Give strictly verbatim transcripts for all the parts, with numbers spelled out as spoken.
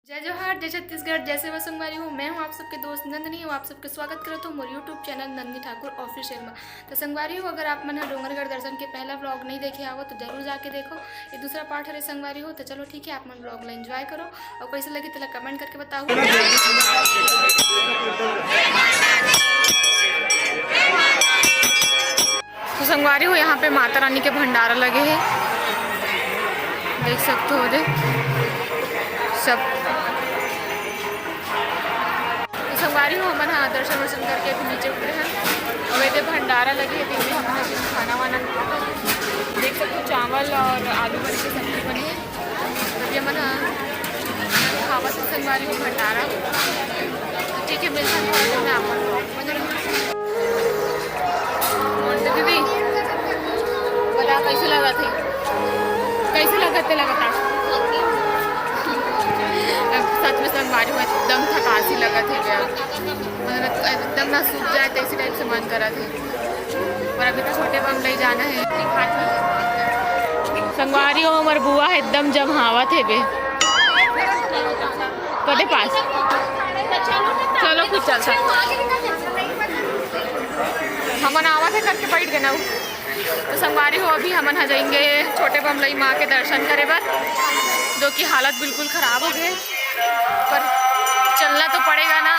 जय जोहार, जय छत्तीसगढ़, जय सेवा संगवारी हो। मैं हूँ आप सबके दोस्त नंदनी, हूँ आप सबके स्वागत करत हूँ मोर YouTube चैनल नंदनी ठाकुर ऑफिशियल में। तो संगवारी हो, अगर आप मन ह डोंगरगढ़ दर्शन के पहला व्लॉग नहीं देखे हावो तो जरूर जाके देखो। ये दूसरा पार्ट हरे संगवारी हो। तो चलो ठीक है, आप मन व्लॉग ला एंजॉय करो और कैसे लगी तेला कमेंट करके बताओ। तो संगवारी हो, यहाँ पे माता रानी के भंडारा लगे हे, देख सकते हो जे सब। तो संगवारी हो, हमन हा दर्शन वर्शन करके अभी नीचे उतरे हैं। अब एदे भंडारा लगे हे, तेमे हमन हा खाना वाना देख सकते हो, चावल और आलू बड़ी की सब्जी बनी है। ये मन ह खावत हे संगवारी हो भंडारा। ठीक है, मिलते हैं थोड़ी देर में आप मन को। दीदी, बता कैसे लगत हे? कैसे लगत हे लगातार? सच में संगवारी हो एकदम थकासी लगत हे क्या? मतलब एकदम ना सूख जाए तो इसी टाइप से मन करत हे। पर अभी तो छोटे बमलई जाना है। संगवारी हो, हमर बुआ ह एकदम जम्हावत हे बे। कदे पास? चलो फिर चलता। हमन आवत हे करके बैठ गए ना। तो संगवारी हो, अभी हमन ह जाएंगे छोटे बमलई माँ के दर्शन करे बर, जो कि हालत बिल्कुल खराब हो गए, पर चलना तो पड़ेगा ना,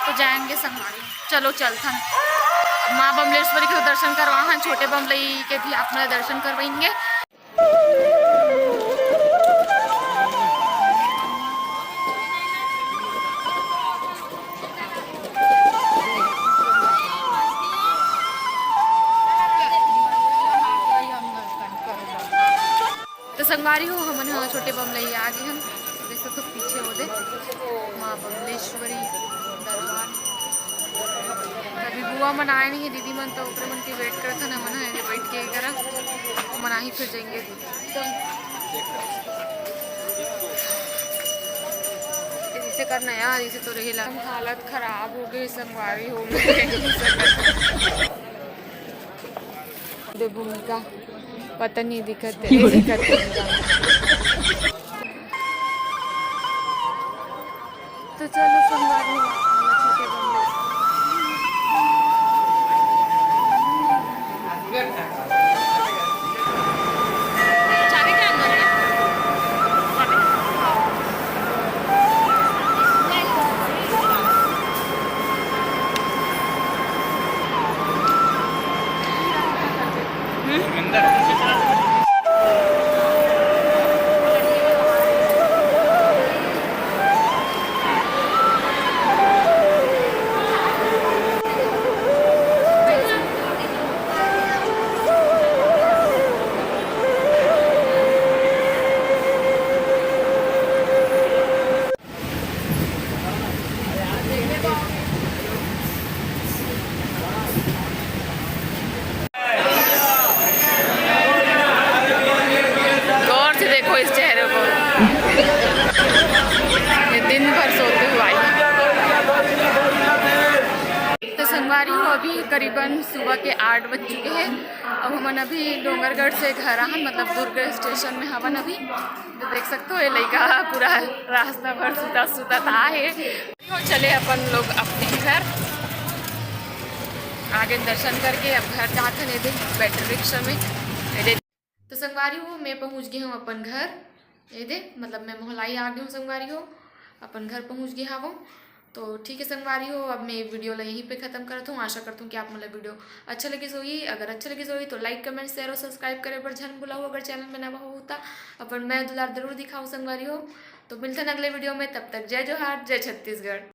तो जाएंगे संगवारी। चलो चलथन। माँ बमलेश्वरी के दर्शन करवाहन, छोटे बमलई के भी आप मन ला दर्शन करवाएंगे। तो संगवारी हो, हमन ह छोटे बमलई आ गे हन। देख सकथो पीछे ओदे माँ बमलेश्वरी दरबार। अभी बुआ मन आए नहीं है, दीदी मन, तो ओकरे मन के वेट करत हन। हमन ह एदे बैठ के करा, मन आही फिर जाएंगे। तो इसे करना यार, इसे तो रही ला। हालत खराब हो गई संगवारी हो गए। दे भूमिका पता नहीं दिखत हे, दिखत हे। तो चलो संगवारी हो, छोटे बमलई। चाबी क्या अंदर है? चाबी। गौर से देखो इस चेहरे को। ये दिन भर सोते हुए आई। तो संगवारी हो, अभी करीबन सुबह के आठ बज चुके हैं। अब हमन अभी डोंगरगढ़ से घर आहन, मतलब दुर्ग स्टेशन में हवन अभी। तो देख सकते हो, ये लइका पूरा रास्ता भर सुता सुता था है। तो चले अपन लोग अपने घर, आगे दर्शन करके अब घर जात हन। एदे बैटरी रिक्शा में, एदे। तो संगवारी हो, मैं पहुंच गई हूँ अपन घर। एदे, मतलब मैं मोहलाई आ गई हूँ संगवारी हो, अपन घर पहुंच गई हूँ। तो ठीक है संगवारी हो, अब मैं वीडियो ला यहीं पे खत्म करत हूँ। आशा करत हूँ कि आप मन ला वीडियो अच्छा लगिस होही। अगर अच्छा लगिस होही तो लाइक, कमेंट, शेयर और सब्सक्राइब करे बर झन भुलाहू। अगर चैनल में नवा हो तो अपन मैं दुलार जरूर दिखाहू संगवारी हो। तो मिलते हैं अगले वीडियो में, तब तक जय जोहार, जय छत्तीसगढ़।